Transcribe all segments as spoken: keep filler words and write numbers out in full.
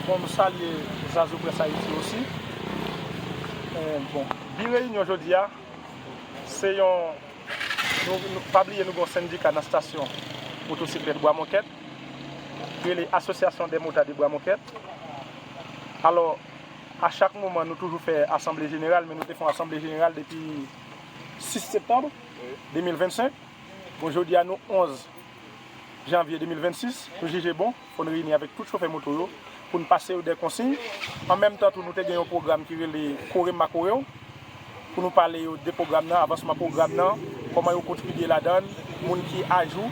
Bon, nou salye Zazou Press Haiti osi. Eh, bon, bi reyinyon jodi a, se yon, nou, nou, pa bliye nou gen yon sendika nan stasyon motosiklèt Bwa Mòkèt, ki rele Association des Motards de Bwa Mòkèt. Alò, a chak moman, nou toujou fè asanble jeneral, men nou te fè yon asanble jeneral depi sis septanm de mil vennsenk. Bon, jodi a, nou onz janvye de mil vennsis, nou jije bon, fò n reyini avèk tout chofè moto yo, pou n pase yo de konsiy. An menm tan tou, nou te gen yon pwogram ki rele Kore m ma kore w, pou nou pale yo de pwogram nan, avansman pwogram nan, kòman yo kontribye ladan l, moun ki ajou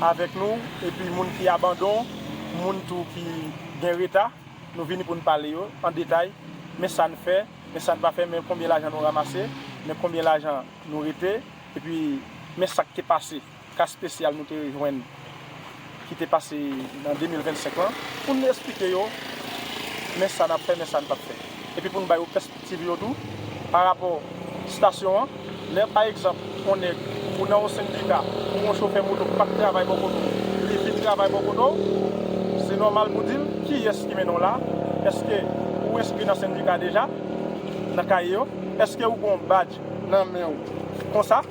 avèk nou, epi moun ki abandon, moun tou ki gen reta, nou vini pou n pale yo an detay, men sa n fè, men sa n pa fè, men konbyen lajan nou ranmase, men konbyen lajan nou rete, epi men sa k te pase, ka espesyal nou te jwenn ki te pase nan de mil vennsenk lan, pou n esplike yo men sa n ap fè, men sa n p ap fè. Epi pou n ba yo pèspektiv yo tou, pa rapò stasyon an, lè pa egzanp, yon nèg ou nan yon sendika, ou yon chofè moto k pa t travay bò kote w, li vin travay bò kote w, se nòmal pou di l, kiyès ki mennen w la? Èske ou enskri nan sendika deja, nan kaye yo? Èske ou gen yon badj nan men w konsa?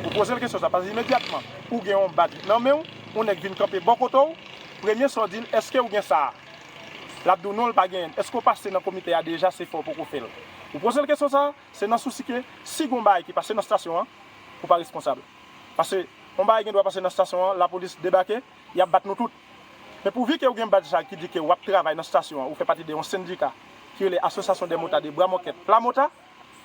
Ou poze l kesyon sa, paske imedyatman ou gen yon badj nan men w, yon nèg vin kanpe bò kote w, premye sa w di l, èske ou gen sa a? L ap di w non, l pa genyen l. Èske w pase nan komite a deja, se fè w poko fè l? Ou poze l kesyon sa a, se nan sousi ke si gen yon bagay ki pase nan stasyon an, ou pa responsab. Paske yon bagay gen dwa pase nan stasyon an, lapolis debake, y ap bat nou tout. Men pouvi ke w gen badj sa ki di ke w ap travay nan stasyon an, ou fè pati de yon sendika ki rele Association des Motards de Bwa Mòkèt, Plamota,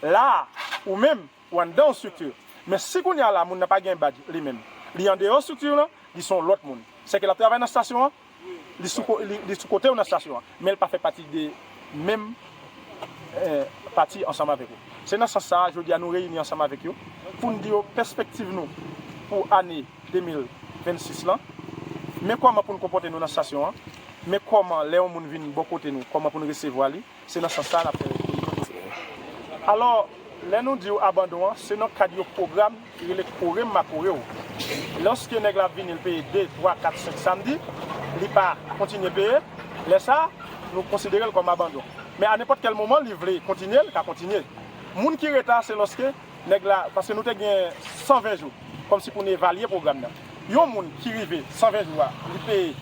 la a, ou menm, ou anndan yon estrikti. Men si kounye a la, moun nan pa gen badj li menm, li andeyò estrikti lan, li se yon lòt moun. Sèke l ap travay nan stasyon an, li sou, ko- li, li sou kote w nan stasyon an, men l pa fè pati de menm, eh, pati ansanm avèk ou. Se nan sans sa a, jodi a, nou reyini ansanm avèk yo pou n di yo pèspektiv nou pou ane de mil vennsis lan. Men kòman pou n konpòte nou nan stasyon an, men kòman lè yon moun vin bò kote nou, kòman pou n resevwa li. Se nan sans sa a n ap fè. Alò, lè nou di w abandon an, se nan kad yon pwogram ki rele Kore m ma kore w. Lòske nèg la ap vini, l peye de, twa, kat, senk samdi, li pa kontinye peye, lè sa a, nou konsidere l kòm abandon. Men a nenpòt kèl moman, li vle kontinye, l ka kontinye. Moun ki reta, se lòske nèg la, paske nou te gen san ven jou, kòmsi pou n evalye pwogram nan. Yon moun ki rive san ven jou a, li peye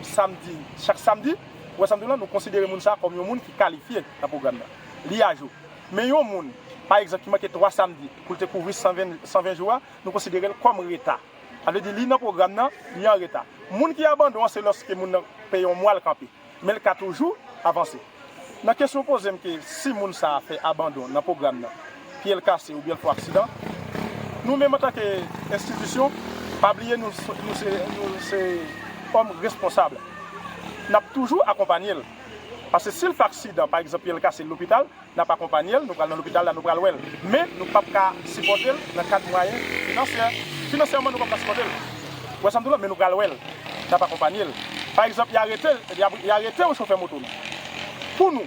samdi, chak samdi, ou wè sa m di w lan, nou konsidere moun sa a kòm yon moun ki kalifye nan pwogram nan. Li ajou. Men yon moun, pa egzanp, ki manke twa samdi pou l te kouvri san ven, san ven jou a, nou konsidere l kòm reta. Sa vle di li nan pwogram nan, li an reta. Moun ki abandon an, se lòske moun nan peye yon mwa l kanpe. Men l ka toujou avanse. Nan kesyon w poze m ke si moun sa a fè abandon nan pwogram nan, pye l kase oubyen l fè aksidan, nou menm antanke enstitisyon, pa bliye nou, nou se, nou se òm responsab. N ap toujou akonpanye l. Paske si l fè aksidan, pa egzanp, pye l kase, l lopital, n ap akonpanye l, nou pral nan lopital la, nou pral wè l. Men, nou p ap ka sipòte l nan kad mwayen finansyè. Finansyèman, nou p ap ka sipòte l. Ou wè sa m di w la, men nou pral wè l. N ap akonpanye l. Pa egzanp, y arete, y a- y arete yon chofè moto nou. Pou nou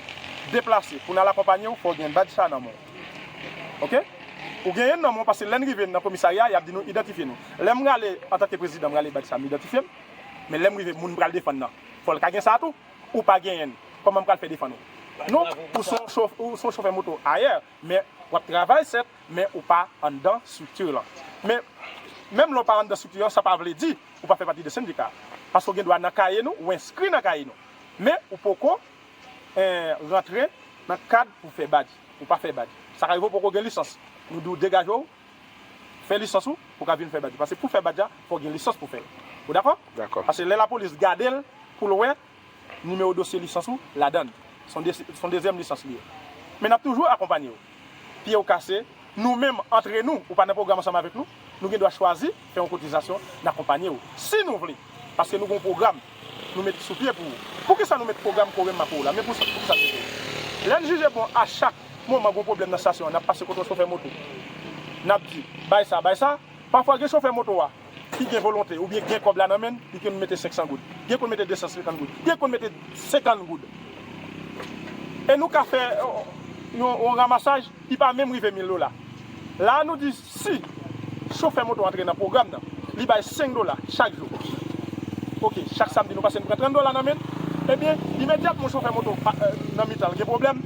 deplase, pou n al akonpanye w, fò w gen badj sa nan men w. Oke? Ou genyen l nan men w, paske lè n rive nan komisarya, y ap di nou idantifye nou. Lè m rale, antanke prezidan, m rale badj sa, m idantifye m. Men lè m rive, moun m pral defann nan, fò l ka gen sa tou. Ou pa genyen l, kòman m pral fè defann ou? Non, ou se yon chof- ou se yon chofè moto ayè, men w ap travay, sèt, men ou pa anndan estrikti lan. Men, menm lè w pa anndan estrikti an, sa pa vle di ou pa fè pati de sendika. Paske w gen dwa nan kaye nou, ou enskri nan kaye nou. Men ou poko, eh, rantre nan kad pou fè badj. Ou pa fè badj. Sa ka rive w poko gen lisans. Nou di w degaje w, fè lisans ou, pou w ka vin fè badj. Paske pou fè badj la, fò w gen lisans pou fè l. Ou dakò? Dakò. Paske lè lapolis gade l, pou l wè, nimewo dosye lisans ou ladan l. Se yon de- se yon dezyèm lisans li ye. Men n ap toujou akonpanye w. Pye w kase, nou menm, antre nou, ou pa nan pwogram ansanm avèk nou, nou gen dwa chwazi fè yon kotizasyon, n akonpanye w. Si nou vle, paske nou gen yon pwogram nou met sou pye pou ou. Poukisa nou met pwogram Kore m ma kore w la? Men pou sa, poukisa nou mete l? Lè n jije bon, a chak moman gen yon pwoblèm nan estasyon an, n ap pase kote yon chofè moto. N ap di, bay sa, bay sa. Pafwa gen chofè moto a ki gen volonte oubyen gen kòb la nan men l, li konn mete senk san goud. Gen konn mete de san senkant goud. Gen konn mete senkant goud. E nou ka fè, oh, yon, yon ramasaj, li pa menm rive mil dola. La a nou di si chofè moto antre nan pwogram nan, li bay senk dola chak jou. Oke, chak samdi nou pase n pran trant dola nan men l. Ebyen, imedyatman chofè moto pa- eh, nan mitan l gen pwoblèm,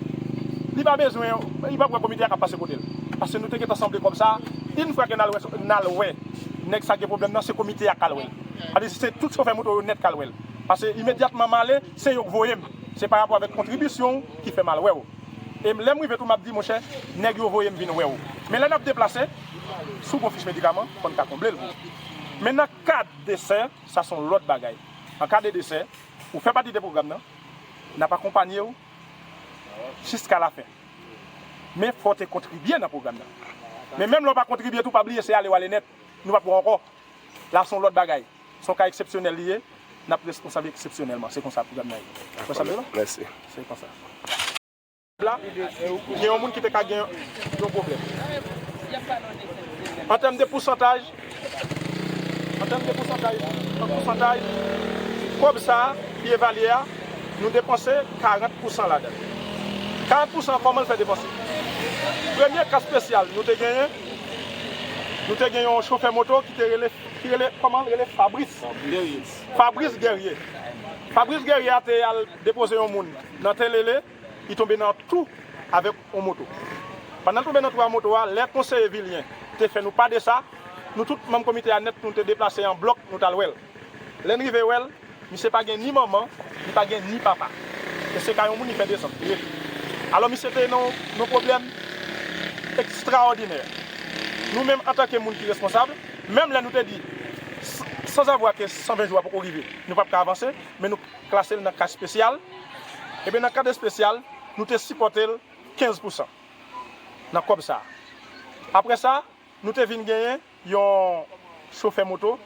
li pa bezwen, li p ap wè komite a k ap pase kote l. Paske nou te gentan sanble kòb sa a, yon fwa ke n al wè, n al wè nèg sa gen pwoblèm nan, se komite a k al wè l. Sa vle di se tout chofè moto yo nèt k al wè l. Paske imedyatman m ale, se yo k voye m. Se pa rapò avèk kontribisyon w ki fè m al wè w. E lè m rive tou, m ap di, monchè, nèg yo voye m vin wè w. Men lè n ap deplase, si w gen fich medikaman, fò n ka konble l pou ou. Men nan ka desè, sa se yon lòt bagay. An ka de desè, ou fè pati de pwogram nan, n ap akonpanye w jiska lafen. Men fò w te kontribye nan pwogram nan. Men menm lè w pa kontribye tou, pa bliye se ale w ale nèt. Nou p ap wè w ankò. La se yon lòt bagay. Se yon ka eksepsyonèl li ye. N ap responsab eksepsyonèlman. Se konsa pwogram nan ye. Konsa l ye la? Mèsi. Se konsa. La, gen yon moun ki te ka gen yon pwoblèm. An tèm de pousantaj, an tèm de pousantaj, an pousantaj, kòb sa a ki evalye a, nou depanse karant pousan ladan l. Karant pousan, kòman l fè depanse? Premye ka espesyal nou te genyen, nou te gen yon chofè moto ki te rele, ki rele, kòman l rele? Fabrice. Fabrice Guerrier. Fabrice Guerrier a te al depoze yon moun nan Tèlele, li tonbe nan twou avèk yon moto. Pandan l tonbe nan twou a moto a, lè konseye vilyen te fè nou pa de sa, nou tout manm komite a nèt, nou te deplase an blòk, nou t al wè l. Lè n rive wè l, misye pa gen ni manman, li pa gen ni papa. E se ka yon moun li fè desann, li rete. Alò, misye te nan yon pwoblèm ekstraòdinè. Nou menm, antanke moun ki responsab, menm lè nou te di, s- sans avoir que san ven jou a poko rive, nou p ap ka avanse, men nou klase l nan ka espesyal. Ebyen, nan kad espesyal, nou te sipòte l kenz pousan nan kòb sa a. Apre sa, nou te vin genyen yon chofè moto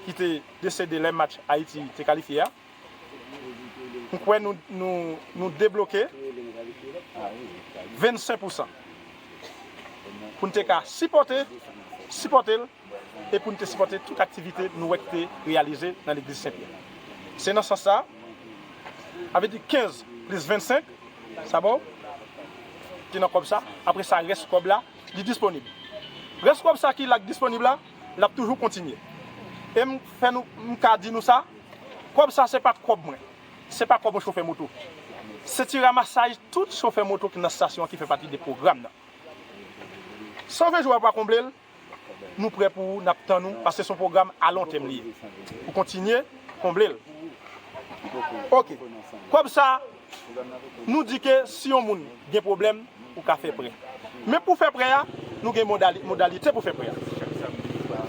ki te desede lè match Ayiti te kalifye a. M kwè nou, nou, nou debloke vennsenk pousan pou n te ka sipòte, sipòte l e pou n te sipòte tout aktivite nou wè ki te reyalize nan legliz Sen Pyè. Se nan sans sa a, sa vle di kenz plis vennsenk, sa ba w, ki nan kòb sa. Apre sa, rès kòb la, li disponib. Rès kòb sa ki la k disponib la, l ap toujou kontinye. E m fè nou, m ka di nou sa, kòb sa se pa kòb mwen, se pa kòb yon chofè moto. Se ti ramasaj tout chofè moto ki nan estasyon an ki fè pati de pwogram nan. San ven jou a pa konble l, nou prè pou ou, n ap tann ou, paske se yon pwogram alontèm li ye. Pou kontinye konble l. Oke. Kòb sa, nou di ke si yon moun gen pwoblèm, ou ka fè prè. Men pou fè prè a, nou gen modali- modalite pou fè prè a.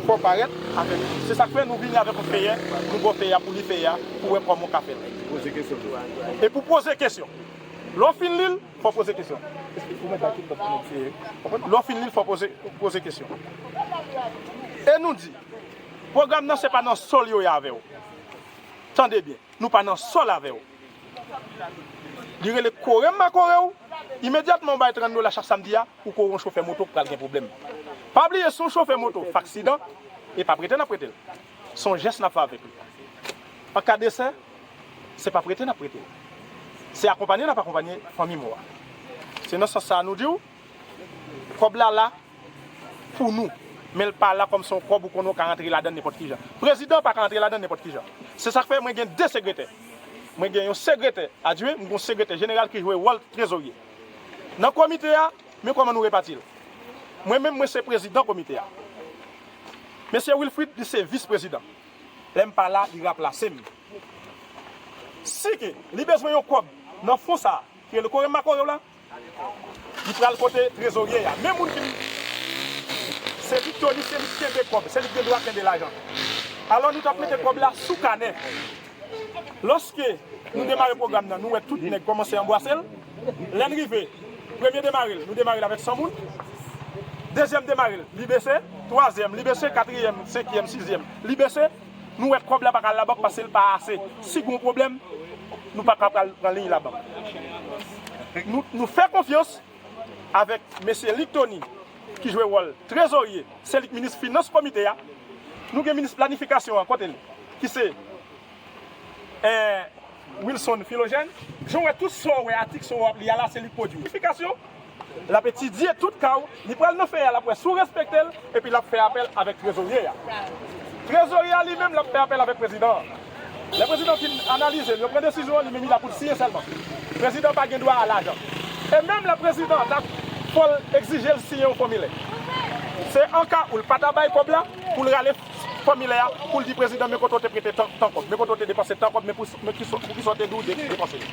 Fò w parèt avèk li. Se sa k fè nou vini avèk yon feyè, nou ba w feyè a pou li fè a, pou wè kòman w ka fè l. E pou poze kesyon. Lè w fin li l, fò w poze kesyon. Lè w fin li l, fò w poze, poze kesyon. E nou di, pwogram nan se pa nan sòl yo ye avè w. Tande byen, nou pa nan sòl avè w. Li rele kore m pa kore w, imedyatman w bay trant dola chak samdi a, ou kore yon chofè moto k pral gen pwoblèm. Pa bliye, si yon chofè moto fè aksidan, e pa prete n ap prete l. Se yon jès n ap fè avèk li. An ka desè, se pa prete n ap prete l. Se akonpanye n ap akonpanye fanmi mò a. Se nan sans sa a nou di w, kòb la la pou nou. Men l pa la kòm se yon kòb ou konnen w ka rantre ladan l nenpòt ki jan. Prezidan pa ka rantre ladan l nenpòt ki jan. Se sa k fè mwen gen de sekretè. Mwen gen yon sekretè adjwen, mwen gen yon sekretè jeneral ki jwe wòl trezorye. Nan komite a, men kòman nou repati l. Mwen menm, mwen se prezidan komite a. Mesye Wilfrid, li se vis prezidan. Lè m pa la, li raplase m. Si ke li bezwen yon kòb nan fon sa a, ki rele kore m pa kore w la, li pral kote trezorye a. Men moun ki se li k toni, se li k kenbe kòb, se li k gen dwa kenbe lajan. Alò, nou t ap mete kòb la sou kanè. Lòske nou demare pwogram nan, nou wè tout nèg kòmanse anbwase l. Lè n rive, premye demare l, nou demare l avèk san moun. Dezyèm demare l, li bese. Twazyèm, li bese. Katriyèm, senkyèm, sizyèm, li bese. Nou wè kòb la pa ka al labank paske l pa ase. Si gen yon pwoblèm, nou pa ka pral pran liy labank. Nou, nou fè konfyans avèk mesye Lik Tony, ki jwe wòl trezorye, se li k minis finans komite a. Nou gen minis planifikasyon an, kote l, ki se, eh, Wilson Philogène. Jan w wè tout sa w wè, atik sa w ap li a la, se li k pwodui. Planifikasyon, l ap etidye tout ka w, li pral nan fè a, l ap wè si w respekte l, epi l ap fè apèl avèk trezorye a. Trezorye a li menm, l ap fè apèl avèk prezidan an. Lè prezidan fin analize l, yo pran desizyon an, li menm li la pou l siyen sèlman. Prezidan pa gen dwa a lajan. E menm lè prezidan ta fò l egzije l siyen yon fòmilè. Se an ka ou l pa ta bay kòb la, pou l rale fòmilè a, pou l di prezidan, men kote w te prete tan, tan kòb, men kote w te depanse tan kòb, men pou, men ki sò, pou ki sò te di w de, depanse l.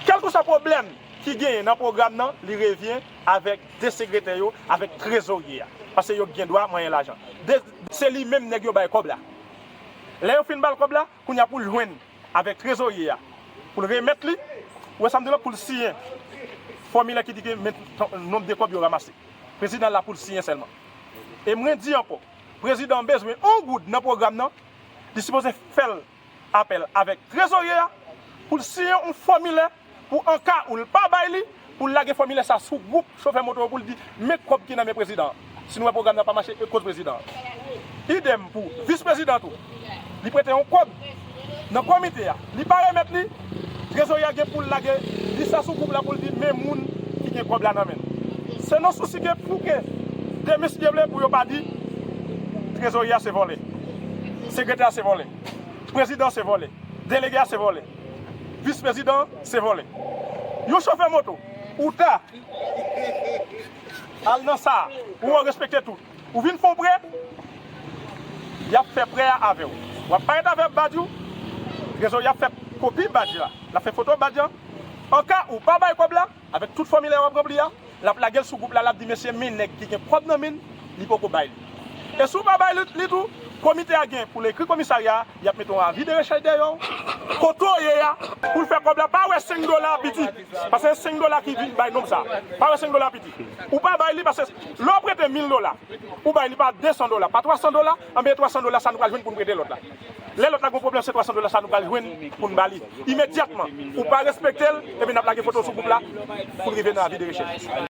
Kèlkeswa pwoblèm ki genyen nan pwogram nan, li revyen avèk de sekretè yo, avèk trezorye a. Paske yo gen dwa manyen lajan. De, se li menm nèg yo bay kòb la. Lè yo fin ba l kòb la, kounye a pou l jwenn avèk trezorye a, pou l remèt li, ou wè sa m di la, pou l siyen fòmilè ki di ke men nonb de kòb yo ranmase. Prezidan la pou l siyen sèlman. E mwen di ankò, prezidan bezwen yon goud nan pwogram nan, li sipoze fè l apèl avèk trezorye a pou l siyen yon fòmilè pou an ka ou l pa bay li, pou l lage fòmilè sa sou gwoup chofè moto yo pou l di, men kòb ki nan men prezidan an. Si nou wè pwogram nan pa mache, e koz prezidan an. Idèm pou vis prezidan tou. Li prete yon kòb nan komite a, li pa remèt li, trezorye a gen pou l lage vis la sou gwoup la pou l di, men moun ki gen kòb la nan men l. Se nan sousi ke pou ke demen si Dye vle pou yo pa di, trezorye a se vòlè, sekretè a se vòlè, prezidan se vòlè, delege a se vòlè, vis prezidan se vòlè. Yon chofè moto, ou ta al nan sa, ou respekte tout. Ou vin fè yon prè, y ap fè prè a avè w. W ap parèt avè badj ou, trezorye a ap fè kopi badj la. L ap fè foto badj la. An ka ou pa bay kòb la, avèk tout fòmilè w ap ranpli a, l ap lage l sou gwoup la, l ap di, mesye, men nèg ki gen kòb nan men l, li poko bay li. E si w pa bay li, li tou, komite a gen pou l ekri komisarya a, y ap mete yon avi de rechèch dèyè w. Kote w ye a, pou l fè kòb la, pa wè senk dola piti. Paske se senk dola ki vin bay nonb sa. Pa wè senk dola piti. Ou pa bay li paske lè w prete mil dola, ou bay li pa de san dola, pa twa san dola, anben twa san dola sa nou pral jwenn pou n prete lòt la. Lè lòt la gen pwoblèm, se twa san dola sa nou pral jwenn pou n ba li. Imedyatman, ou pa respekte l, epi n ap lage foto sou gwoup la pou n rive nan avi de rechèch.